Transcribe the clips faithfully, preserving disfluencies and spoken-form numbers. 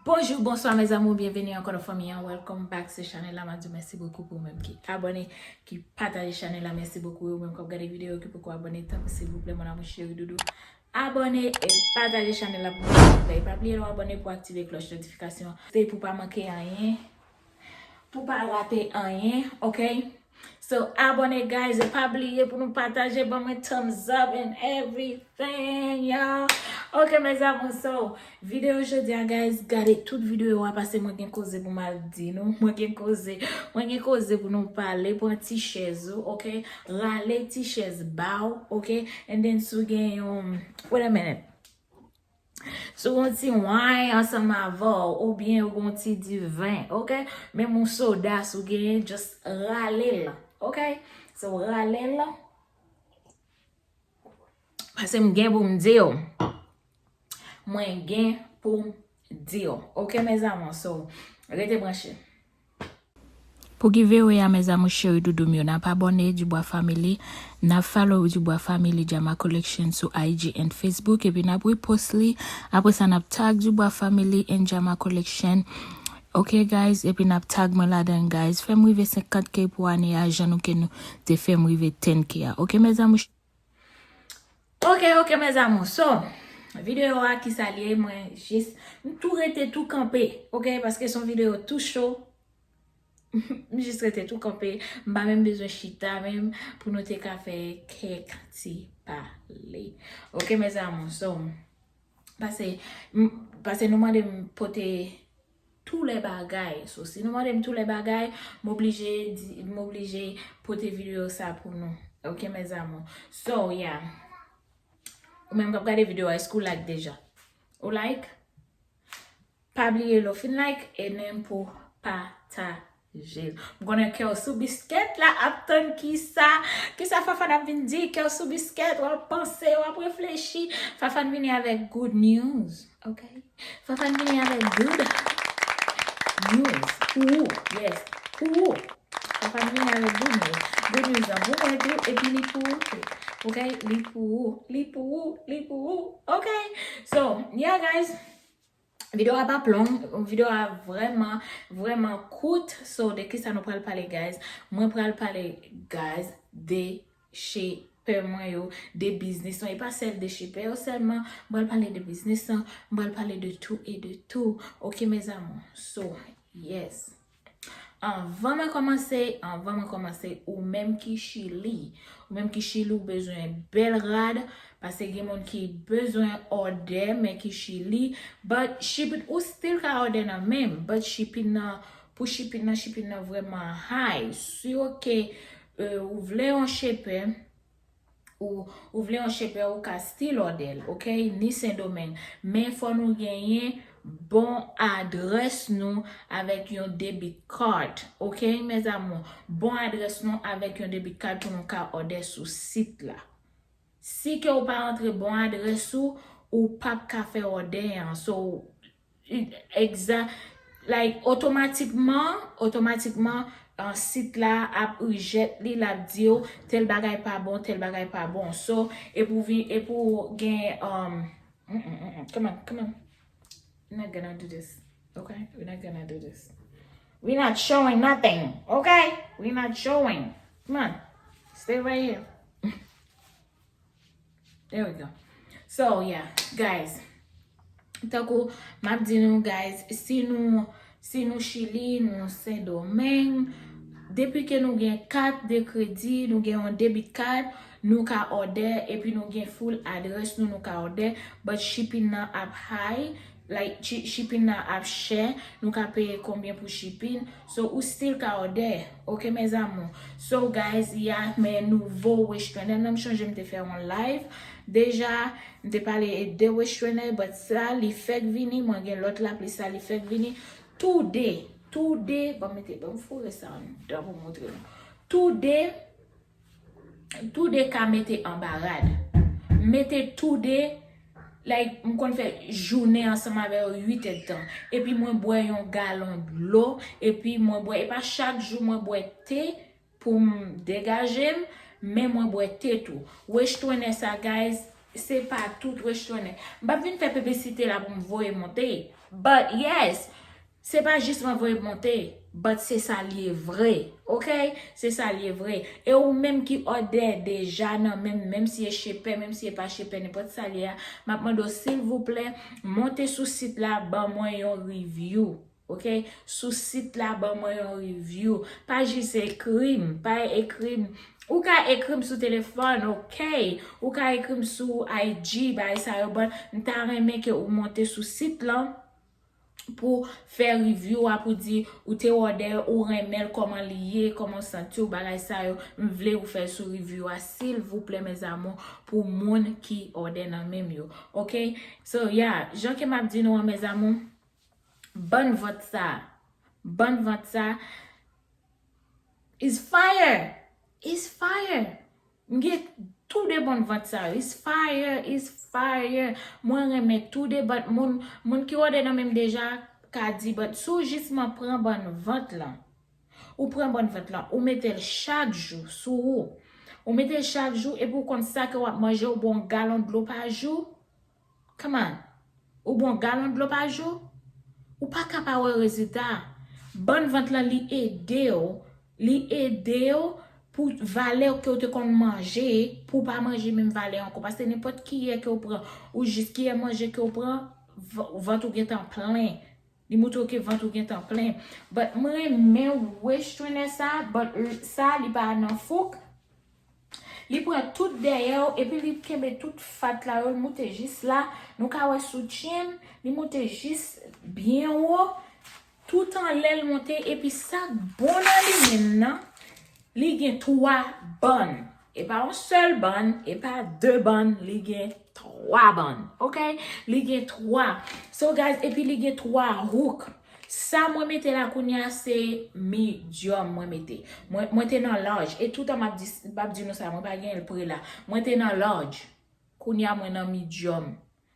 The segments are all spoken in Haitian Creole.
Bonjou, bonswa, mes amours, byenveni ankò nan fanmi an. Welcome back se chanèl la. M ap di w mèsi bokou pou ou menm ki abòne, ki pataje chanèl la. Mèsi bokou. Ou menm k ap gade videyo ki poko abòne, tanpri silvouplè, mon amour cheri doudou, abòne e pataje chanèl la pou mwen silvouplè. E pa bliye lè w abòne pou aktive klòch notifikasyon. Se pou pa manke anyen, pou pa rate anyen, ok? So, abòne, guys, e pa bliye pou nou pataje, ban mwen thumbs up and everything, y'all. Ok, mes amours, so, videyo jodi a, guys, gade tout videyo a, paske mwen gen koze pou m al di nou. Mwen gen koze, mwen gen koze pou nou pale, pran ti chèz ou, ok? Rale ti chèz ba w, ok? And then, si w gen yon, wait a minute. Si w gen yon ti wine ansanm avè w, oubyen w gen yon ti diven, ok? Menm yon soda, si w genyen, just rale l, ok? So, rale l. Paske m gen pou m di w. Mwen gen pou m di w. Ok, mes amours? So, rete branche. Pou giveaway a, mes amours cheri doudou m yo, n ap abòne Dubois Family, n ap follow Dubois Family Jama Collection sou I G and Facebook, epi n ap repost li. Apre sa, n ap tag Dubois Family and Jama Collection. Ok, guys, epi n ap tag mwen ladan, guys. Fè m rive senkant K pou ane a, jan nou ke nou te fè m rive ten K a. Ok, mes amours? Ok, ok, mes amours. So, videyo a ki sa l ye, mwen jis, m tou rete tou kanpe, ok, paske se yon videyo tou cho. M jis rete tou kanpe. M pa menm bezwen chita menm pou nou te ka fè kèk ti pale. Ok, mes amours. So, pase, m, pase nou mande m pote tou lè bagay. So, si nou mande m tou lè bagay, m oblije di, m oblije pote videyo sa pou nou. Ok, mes amours. So, yeah. Ou menm k ap gade videyo a, èske ou like deja? Ou like? Pa bliye lè w fin like, e menm pou pataje l. M konnen kè w sou biskèt la ap tann kisa, kisa Fafane ap vin di, kè w sou biskèt, w ap panse, w ap reflechi. Fafane vini avèk good news, ok? Fafane vini avèk good news pou ou, yes, pou ou. Fafane vini avèk good news. Good news lan pou mwen tou, epi li pou ou tou, ok? Li pou ou, li pou ou, li pou ou, ok? So, yeah, guys. Videyo a p ap long, videyo a vrèman, vrèman kout. So, de kisa nou pral pale, guys? Mwen pral pale, guys, de chepè mwen yo, de biznis lan. E pa sèl de chepè yo sèlman, mwen pral pale de biznis lan, mwen pral pale de tou e de tou. Ok, mes amours? So, yes. Anvan mwen kòmanse, anvan mwen kòmanse, ou menm ki Chili, ou menm ki Chili, ou bezwen bèl rad, paske gen moun ki bezwen òdè, men ki Chili, but shipping, ou still ka òdè nan menm, but shipping nan, pou shipping nan, shipping nan vrèman high. Si, ok, euh, ou vle yon chepè, ou, ou vle yon chepè, ou ka still òdè l, ok? Ni Sendomeng. Men fò nou genyen bon adrès nou avèk yon debit card, ok, mes amours? Bon adrès nou avèk yon debit card pou nou ka òdè sou sit la. Si ke ou pa rantre bon adrès ou, ou p ap ka fè òdè an. So, Egza-, like, otomatikman, otomatikman, uh, sit la ap reject li, l ap di w tèl bagay pa bon, tèl bagay pa bon. So, e pou vi, e pou gen, um, mm, mm, mm, mm, come on, come on. We're not gonna do this, okay? We're not gonna do this. We're not showing nothing, okay? We're not showing. Come on. Stay right here. There we go. So, yeah, guys. Tankou m ap di nou, guys, si nou, si nou Chili, nou Sendomeng, depi ke nou gen kat de kredi, nou gen yon debit card, nou ka òdè, epi nou gen full adrès nou, nou ka òdè, but shipping nan ap high, like, chi-, shipping nan ap chè, nou ka peye konbyen pou shipping, so ou still ka òdè, ok, mes amours? So, guys, yeah, men nouvo Waist Trainer nan, m chonje m te fè yon live, deja, m te pale de Waist Trainer, but sa, li fèk vini, mwen gen lòt lapli, sa, li fèk vini, tou de, tou de, ban m mete, ban m foure sa anndan pou montre nou, tou de, tou de ka mete anba rad. Mete tou de, like, m konn fè jounen ansanm avè yo uit èdtan. Epi mwen bwè yon galon dlo, epi mwen bwè, e pa chak jou mwen bwè te pou m degaje m, men mwen bwè te tou. Waist Trainer sa, guys, se pa tout Waist Trainer. M p ap vin fè piblisite la pou m voye monte. But yes, se pa jis mwen voye monte, but se sa l ye vre, ok? Se sa l ye vre. E ou menm ki òdè deja nan men m, menm si e chepè, menm si e pa chepè, nenpòt sa l ye a, m ap mande w silvouplè, monte sou sit la, ban mwen yon review, ok? Sou sit la, ban mwen yon review. Pa jis ekri m, pa ekri m. Ou ka ekri m sou telefòn, ok? Ou ka ekri m sou I G, bagay sa yo, but m ta renmen ke ou monte sou sit lan pou fè review a, pou di ou te òdè, ou renmen l, kòman li ye, kòman w santi w, bagay sa yo, m vle ou fè l sou review a, silvouplè, mes amours, pou moun ki òdè nan men m yo, ok? So, yeah, jan ke m ap di nou an, mes amours, bann vant sa, bann vant sa, is fire, is fire. M gen tou de bann vant sa yo. Is fire, is fire. Mwen renmen tou de bann moun, moun ki òdè nan men m deja ka di, but si w jis man pran bann vant lan, ou pran bann vant lan, ou mete l chak jou sou ou. Ou mete l chak jou, epi ou konn sa ke w ap manje, ou bwè yon galon dlo pa jou. Come on. Ou bwè yon galon dlo pa jou, ou pa ka pa wè rezilta. Bann vant lan, li ede w, li ede w pou valè ke w te konn manje, pou w pa manje menm valè ankò. Paske nenpòt kiyè ke w pran, ou jis kiyè manje ke w pran, v-, vant ou gentan plen. Li montre w ke vant ou gentan plen. But mwen renmen waist trainer sa, but l-, sa li pa nan fouk. Li pran tout dèyè w, epi li kenbe tout fat la yo, li moute jis la. Nou ka wè sou chin, li moute jis byen wo. Tout anlè l monte, epi sa k bon nan li menm nan, li gen twa bann. E pa yon sèl bann, e pa de bann, li gen twa bann, ok? Li gen twa. So, guys, epi li gen twa hook. Sa mwen mete la kounye a se medium mwen mete. Mwen, mwen te nan large. E toutan m ap di, m ap di nou sa, mwen pa gen l pre la. Mwen te nan large. Kounye a mwen nan medium.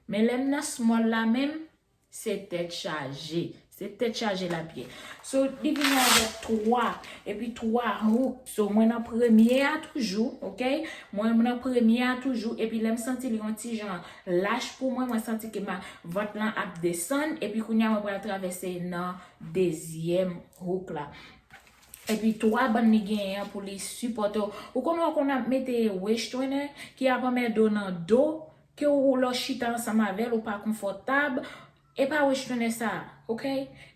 Men lè m nan small la menm, se tèt chaje. Se tèt chaje l ap ye. So, li vini avèk twa, epi twa hook. So, mwen nan premye a toujou, ok? Mwen nan premye a toujou, epi lè m santi li yon ti jan lach pou mwen, mwen santi ke ma, vant lan ap desann, epi kounye a mwen pral travèse nan dezyèm hook la. Epi twa bann li genyen an pou li sipòte w. Ou konn wè konn ap mete waist trainer ki ap anmède w nan do, ke ou lè w chita ansanm avè l, ou pa konfòtab. E pa waist trainer sa, ok?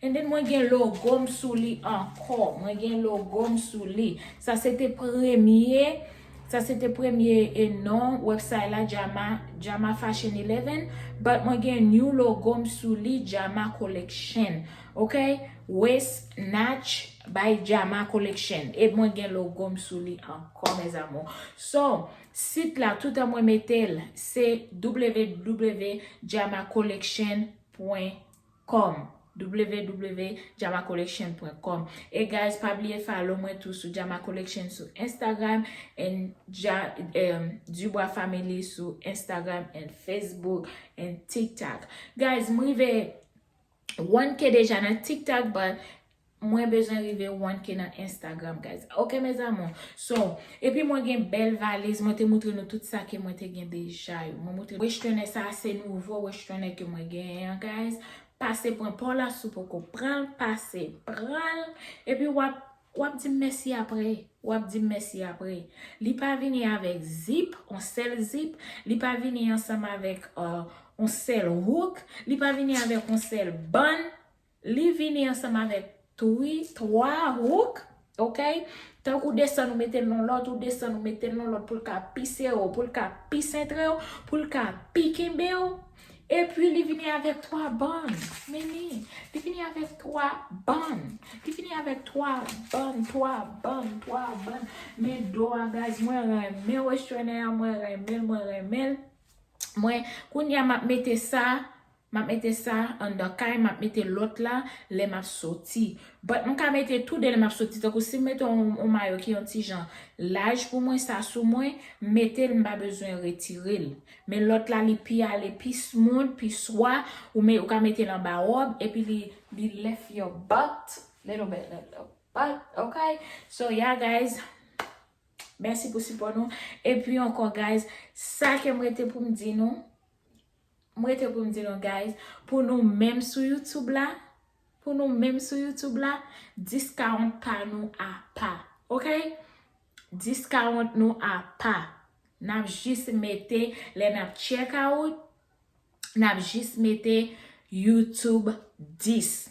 And then mwen gen logo m sou li ankò. Mwen gen logo m sou li. Sa se te premye, sa se te premye e non website la, Jama, Jama Fashion eleven. But mwen gen new logo m sou li, Jama Collection. Ok? Waist Snatch by Jama Collection. E mwen gen logo m sou li ankò, mes amours. So, sit la, toutan mwen mete l, se w w w jama collection point com. w w w jama collection point com. E guys, pa bliye follow mwen tou sou Jama Collection sou Instagram and ja, um, Dubois Family sou Instagram and Facebook and TikTok. Guys, m rive one K deja nan TikTok, but mwen bezwen rive one K nan Instagram, guys. Ok, mes amours. So, epi mwen gen bèl valiz. Mwen te montre nou tout sa ke mwen te gen deja yo. Mwen montre waist trainer sa, se nouvo waist trainer ke mwen genyen an, guys. Pase pran pa w la, si w poko pran l, pase pran l. Epi w ap, w ap di m mèsi apre. W ap di m mèsi apre. Li pa vini avèk zip, yon sèl zip. Li pa vini ansanm avèk, uh, yon sèl hook. Li pa vini avèk yon sèl bann. Li vini ansanm avèk twi, twa hook, ok? Tankou desann ou mete l nan lòt, ou desann ou mete l nan lòt pou l ka pi sere w, pou l ka pi sentre w, pou l ka pi kenbe w. Epi li vini avèk twa bann. Men li, li vini avèk twa bann. Li vini avèk twa bann, twa bann, twa bann. Men do a, guys, mwen renmen waist trainer an, mwen renmen l, mwen renmen l. Mwen, kounye a m ap mete sa, m ap mete sa anndan kay, m ap mete lòt la lè m ap soti. But m ka mete tou de lè m ap soti. Tankou si m mete yon, yon mayo ki yon ti jan laj pou mwen, sa sou mwen, m mete l, m pa bezwen retire l. Men lòt la, li pi ale, pi smooth, pi swa, ou, me, ou ka mete l anba wòb, epi li, li lift your butt, little bit, little butt, ok? So, yeah, guys, mèsi pou sipò nou. Epi ankò, guys, sa ke m rete pou m di nou, M rete pou m di nou, guys, pou nou menm sou YouTube la, pou nou menm sou YouTube la, discount pa nou apa, ok? Discount nou apa. N ap jis mete, lè n ap check out, n ap jis mete YouTube dis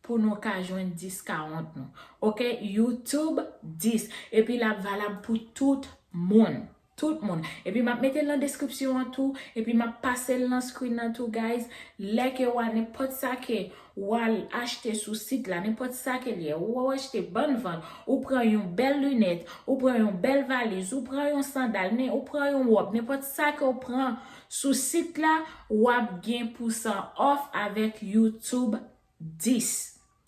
pou nou ka jwenn discount nou. Ok, YouTube dis. Epi l ap valab pou tout moun. Tout moun. Epi m ap mete l nan deskripsyon an tou. Epi m ap pase l nan screen nan tou, guys. Lè ke w a nenpòt sa ke w al achte sou sit la, nenpòt sa ke l ye, ou achte bann vant, ou pran yon bèl linèt, ou pran yon bèl valiz, ou pran yon sandal, nen, ou pran yon wòb, nenpòt sa ke w pran sou sit la, w ap gen pousan off avèk YouTube dis.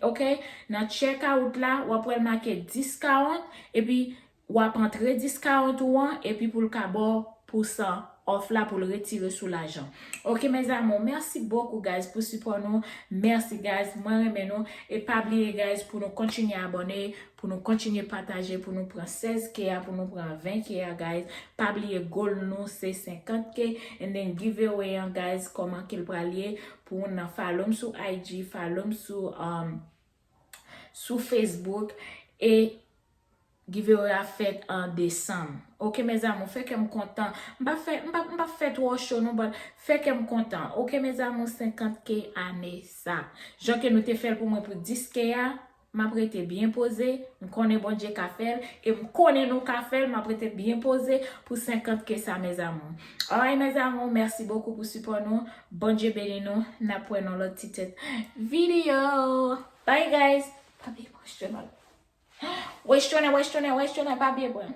Ok? Nan check out la, w ap wè l make discount, epi w ap antre discount ou an, epi pou l ka ba w pousan off la pou l retire sou lajan. Ok, mes amours, merci beaucoup, guys, pou sipò nou. Merci, guys, mwen renmen nou. E pa bliye, guys, pou nou kontinye abòne, pou nou kontinye pataje, pou nou pran sèz K a, pou nou pran ven K a, guys. Pa bliye, goal nou se senkant K, and then giveaway an, guys, kòman ke l pral ye, pou w nan follow m sou I G, follow m sou, um, sou Facebook, e giveaway a fèt an desanm. Ok, mes amours, fè kè m kontan. M pa fè, m pa, m pa fè twò cho non, but fè kè m kontan. Ok, mes amours, senkant K ane sa. Jan ke nou te fè l pou mwen pou dis K a, m ap rete byen poze. M konnen Bondye ka fè l, e m konnen nou ka fè l. M ap rete byen poze pou senkant K sa, mes amours. Alright, mes amours, merci beaucoup pou sipò nou. Bondye beni nou. N ap wè nan lòt ti tèt videyo. Bye, guys. Pa bliye pran channel. Wè channel, wè channel, wè channel, pa bliye pran.